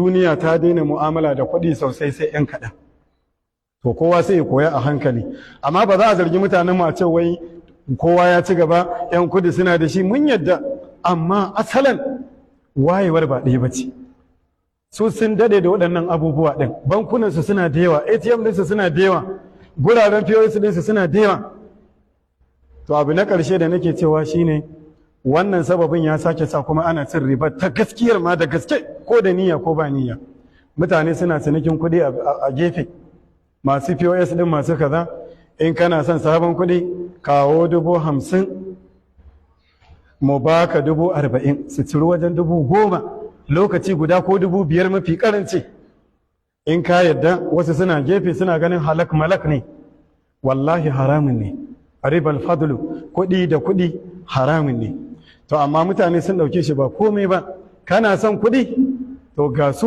Duniya ta daina mu'amala da kuɗi sosai, sai 'yan kaɗan. To kowa sai ya koya a hankali, amma ba za a zargi mutanen mu a ce wai kowa ya ci gaba, 'yan kudu suna da shi. Mun yadda, amma asalan wayewar ba ɗaya ba ce. Su sun dade da waɗannan abubuwa ɗin, bankunansu suna da yawa, ATM ɗinsu suna da yawa, guraren POS ɗinsu suna da yawa. To abu na ƙarshe da nake cewa shine, wannan sababin ya sake sa kuma ana cin riba ta gaskiyar ma da gaske, ko da niyya ko ba niyya. Mutane suna cinikin kuɗi a gefe, masu POS ɗin, masu kaza. In kana son sabon kuɗi, kawo 50,000, mu baka 40,000. Su ciri wajen 10,000 lokaci guda, ko 5,000 mafi karanci. In ka yadda, wasu suna gefe suna ganin halak malak ne. Wallahi haramun ne. Ribal fadlu, kuɗi da kuɗi, haramun ne. To amma mutane sun ɗauke shi ba komai ba. Kana son kuɗi, to ga su.